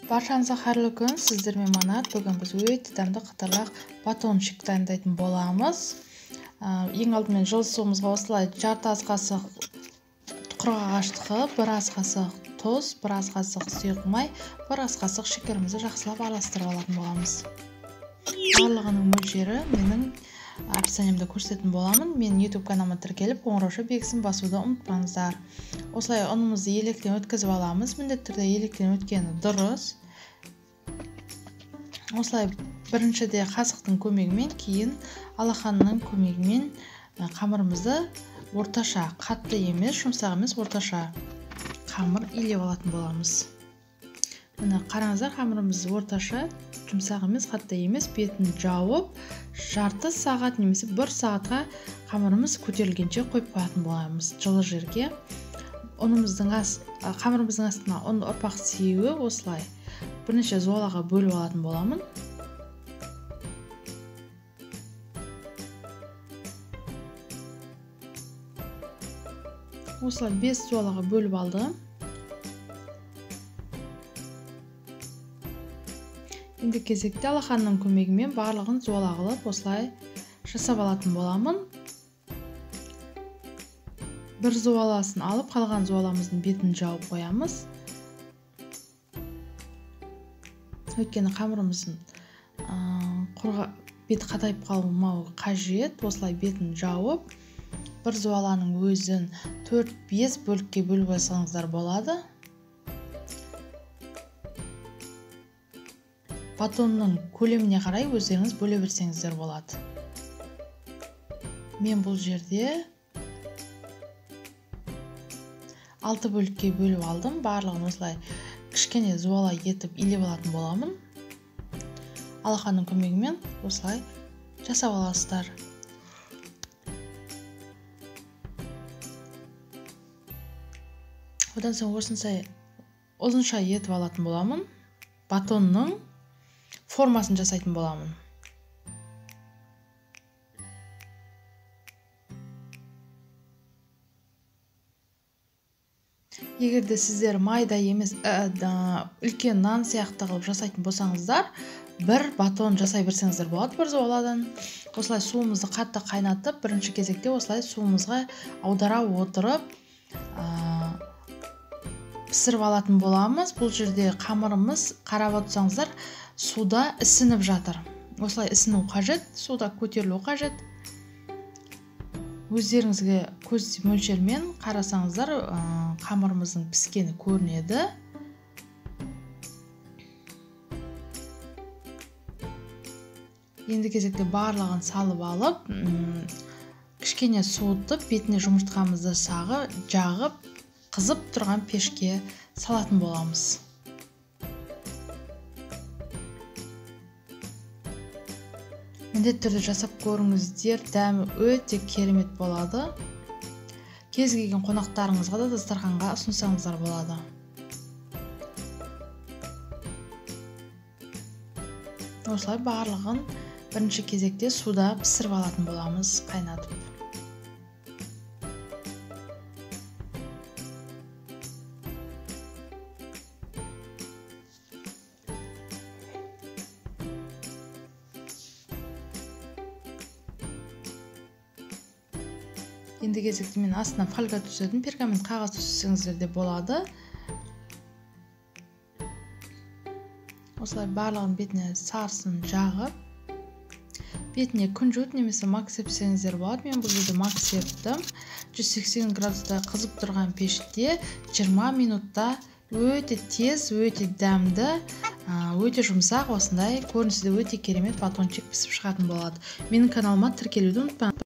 Баршаңызға қайырлы күн, сіздермен Манат. Бүгін біз өте дәмді қытырлақ батончик дайындайтын боламыз. Ең алдымен жылы суымызға осылай жарты ас қасық құрғақ ашытқы, бір ас қасық тұз, бір ас қасық сұйық май, бір ас қасық шекерімізді жақсылап араластырып алатын боламыз. Барлығының мөлшері менің описаниемде көрсететін боламын. Менің YouTube каналыма тіркеліп, қоңырауша белгісін басуды ұмытпаңыздар. Осылай ұнымызды електен өткізіп аламыз. Міндетті түрде електен өткені дұрыс. Осылай біріншіде қасықтың көмегімен, кейін алақанның көмегімен қамырымызды орташа, қатты емес, жұмсақ емес, орташа қамыр илеп алатын боламыз. Міне қараңыздар, қамырымыз орташа, жұмсақ емес, қатты емес, бетін жауып, жарты сағат немесе бір сағатқа қамырымыз көтерілгенше қойып қоятын боламыз жылы жерге. Ұнымыздың қамырымыздың астына ұн ұрпақ сеуіп, осылай бірнеше зуалаға бөліп алатын боламын. Осылай 5 зуалаға бөліп алдым. Енді кезекте алақанның көмегімен барлығын зуала қылып осылай жасап алатын боламын. Бір зуаласын алып, қалған зуаламыздың бетін жауып қоямыз. Өйткені қамырымыздың беті қатайып қалмау қажет. Осылай бетін жауып, бір зуаланың өзін 4-5 бөлікке бөліп алсаңыздар болады. Батонның көлеміне қарай өздеріңіз бөле берсеңіздер болады. Мен бұл жерде 6 бөлікке бөліп алдым. Барлығын осылай кішкене зуала етіп илеп алатын боламын. Алақанның көмегімен осылай жасап аласыздар. Одан соң осынша ұзынша етіп алатын боламын. Батонның формасын жасайтын боламын. Егер де сіздер майда емес, үлкен нан сияқты қылып жасайтын болсаңыздар, бір батон жасай берсеңіздер болады бір зуаладан. Осылай суымызды қатты қайнатып, бірінші кезекте осылай суымызға аудара отырып, пісіріп алатын боламыз. Бұл жерде қамырымыз, қарап отырсаңыздар, суда ісініп жатыр. Осылай ісіну қажет, суда көтерілу қажет. Өздеріңізге көз мөлшермен қарасаңыздар, қамырымыздың піскені көрінеді. Енді кезекте барлығын салып алып, кішкене суытып, бетіне жұмыртқамызды жағып, қызып тұрған пешке салатын боламыз. Міндетті түрде жасап көріңіздер, дәмі өте керемет болады. Кез келген қонақтарыңызға да дастарханға ұсынсаңыздар болады. Осылай барлығын бірінші кезекте суда пісіріп алатын боламыз, қайнатып. Енді кезекте мен астына фольга төседім, пергамент қағаз төсесеңіздер де болады. Осылай барлығын бетіне сарысын жағып, бетіне күнжут немесе мак сепсеңіздер болады. Мен бұл жерде мак септім. 180 градуста қызып тұрған пеште 20 минутта өте тез, өте дәмді, өте жұмсақ, осындай көрінісі де өте керемет батончик пісіп шығатын болады. Менің каналыма тіркелуді ұмытпаңыз.